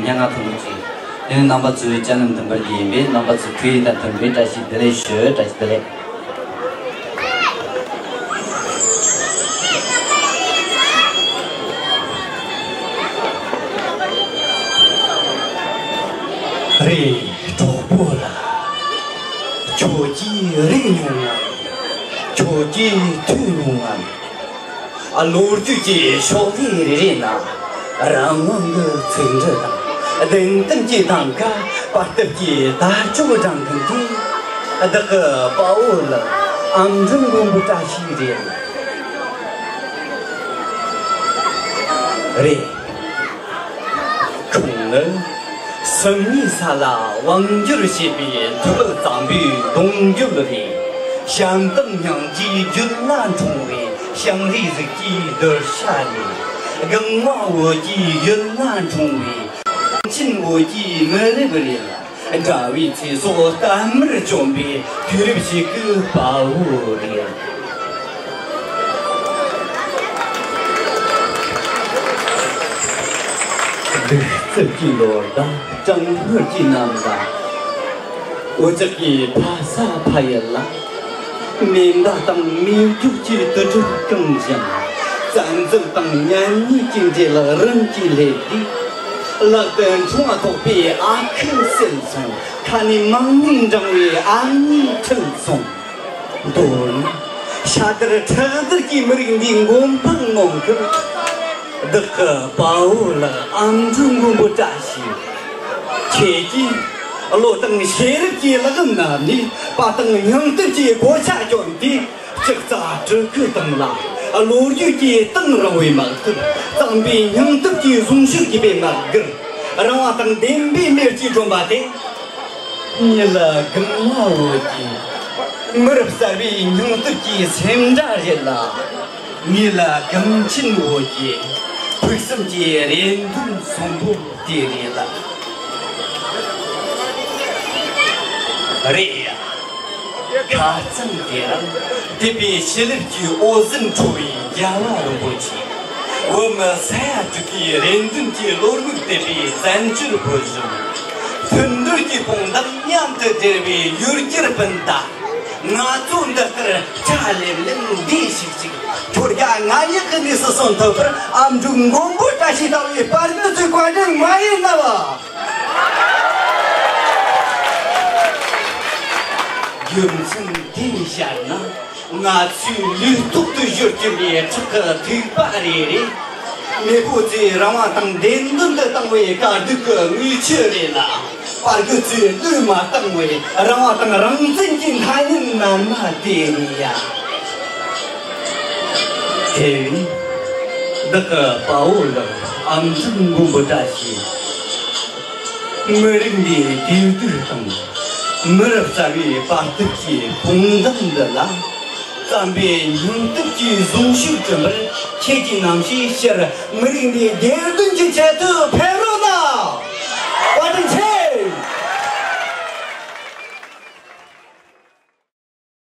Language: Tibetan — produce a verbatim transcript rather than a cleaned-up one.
ཉ་ང་ཐུང་ཐུང་ཅིག་དེ་ནི་རྣམ་པ་ཚོའི་ཅ་ནམ་དུམ་བར་གྱི་ཡིན་པས། རྣམ་པ་ཚོ་ཁུ་ཡི་དང་མཐུན་པའི་བཀྲ་ཤིས་བདེ་ལེགས་ཞུ། བཀྲ་ཤིས་བདེ་ལེགས། རེད། གྲོགས་པོ་ལགས། ཁྱོད་ཀྱིས་རིག་མྱོང་ངམ། ཁྱོད་ཀྱིས་ཐོས་མྱོང་ངམ། ལོ་རྒྱུས་ཀྱི་ཤོག་ལྷེ་རེ་རེ་ན། རང་དབང་གི་ཚིག་འབྲུ་དང་། བདེན་དོན་གྱི་གདེངས་ཀ། པར་དེབ་ཀྱི་དར་ལྕོག་སྒྲེང་མཁན་དེ། བདག་གི་དཔའ་བོ་ལགས། ཨམ་འབྲུག་མགོན་པོ་བཀྲ་ཤིས་རེད། རེད། ཁོང་ནི་སུམ་གཉིས་ས་ལ་དབང་བསྒྱུར་བྱེད་པའི་ཐུ་བྷོད་གཙང་པོའི་གདུང་རྒྱུད་རེད། ཞབས་གདབ་སྙིང་རྗེའི་རྒྱུད་ལ་འཁྲུངས་པའི་ཞིང་རིགས་གཟུགས་ཀྱི་གདུལ་བྱ་རེད། གང་བ་བོད་ཀྱི་ཡུལ་ལ་འཁྲུངས་པའི་ཆེན་བོད་ཀྱི་མི་རབས་རེད། དགྲ་བོའི་ཚེ་སྲོག་གཏའ་མར་བཅོམ་པའི་དུས་རབས་ཤིག་གི་དཔའ་བོ་རེད། གདུག་རྩུབ་ཀྱི་ལོ་ཟླ། གྲང་ངར་གྱི་ནམ་ཟླ། འུ་ཅག་གི་ཕ་ས་ཕ་ཡུལ་ལ། མེ་མདའ་དང་མེ་སྒྱོགས་ཀྱི་དུར་ཁྲོད་བསྐང་ཞིང་། བཙན་འཛུལ་དང་གཉེན་ཉེ་གི་འབྲེལ་རིམ་གྱིས་སླེབས་དུས། ལག་ཏུ་འཕྲང་བ་ཐོགས་པའི་ཨ་ཁུ་བསད་སོང་། ཁ་ནས་མང་ནས་འབྲང་བའི་ཨ་མྱེས་ཁྲིད་སོང་། མདོར་ན། ཤ་དར་ཁྲག་དར་གྱི་མི་རིགས་འདིའི་མགོ་འཕང་ངོམ་སྐབས། བདག་གི་དཔའ་བོ་ལགས། ཨམ་འབྲུག་མགོན་པོ་བཀྲ་ཤིས། ཁྱེད་ཀྱིས་བློ་དང་ཤེས་རབ་ཀྱི་ལག་གནམ་ནས་དཔའ་དང་སྙིང་སྟོབས་ཀྱི་གོ་ཆ་གྱོན་ཏེ། ལྕགས་རྩ་སྤྲུལ་སྐུ་དང་ལ། ལོ་རྒྱུས་ཀྱི་གཏིང་རིང་བའི་དམག་དོན། གཙང་པའི་སྙིང་སྟོབས་ཀྱི་གཟུངས་གཞུག་བགྱིས་པའི་དམག་སྒར། རང་དབང་དང་བདེན་པའི་མེ་ལྕེ་སྒྲོན་པ་དེ། ངེད་ལ་གང་བ་བོད་ཀྱི་མི་རབས་གསར་བའི་སྙིང་སྟོབས་ཀྱི་སེམས་སྒྲ་རེད་ལ། ངེད་ལ་གངས་ཅན་བོད་ཀྱི་ཕུགས་བསམ་གྱི་རེ་འདུན་གསོན་པོ་དེ་རེད་ལ། རེད་ཡ། ཁ་རྩང་དེ་རིང་དད་པའི་ཞི་ལུ་གི་འོད་ཟེར་འཕྲོ་བའི་རྒྱལ་བ་རིན་པོ་ཆེ། བོད་མི་ས་ཡ་དྲུག་གི་རེ་འདུན་གྱི་བློ་རྨོངས་དད་པའི་བཙན་བྱོལ་བོད་གཞུང་། མཐུན་སྒྲིལ་གྱི་དཔུང་དམ་མཉམ་དུ་སྦྲེལ་བའི་ཡུལ་གྱར་སྤུན་ཟླ། ང་ཚོ་འདི་ལྟར་ཆ་ལེབ་ལེབ་འདི་ཞིག་ཅིག་ཁྱོད་རྒྱ་ང་ཉག་གི་གནས་སུ་སོན་ཐུབ་པར། ཨ་མྲུག་མགོན་པོ་བཀྲ་ཤིས་ལྟ་བུའི་དཔའ་རྟུལ་ཚོའི་བཀའ་དྲིན་མ་ཡིན་ནམ། རྒྱུ་མཚན་དེ་ཡིས་ཤར་ན། ང་ཚོའི་ལུས་ཐོག་ཏུ་བཞུར་གྱུར་པའི་ཁྲག་གི་ཐིགས་པ་རེ་རེ། མེས་པོ་ཚོས་རང་དབང་དང་བདེན་དོན་དུ་བཏང་བའི་དཀའ་སྡུག་གི་དངུལ་ཆུ་རེ་ལ། དཔའ་རྒོད་ཚོས་བློས་མ་བཏང་བའི་རང་དབང་དང་རང་བཙན་གྱི་ཐག་ཉེ་ནར་མ་དེ་རེད་ཡ། དེ་བས་བདག་གི་དཔའ་བོ་ལགས། ཨ་མྲུག་མགོན་པོ་བཀྲ་ཤིས། མི་རིགས་འདིའི་བདེ་སྡུག་དང་། མི་རབས་གསར་བའི་དཔའ་སྟོབས་ཀྱི་དཔུང་དམ་འདི་ལ། བཙན་པོའི་སྙིང་སྟོབས་ཀྱི་གཟུངས་གཞུག་སྒྲོན་པར། ཁྱེད་ཀྱིས་ནམ་ཞིག་ཕྱིར་མི་རིགས་འདིའི་བདེ་དོན་གྱི་ཆེད་དུ་ཕེབས་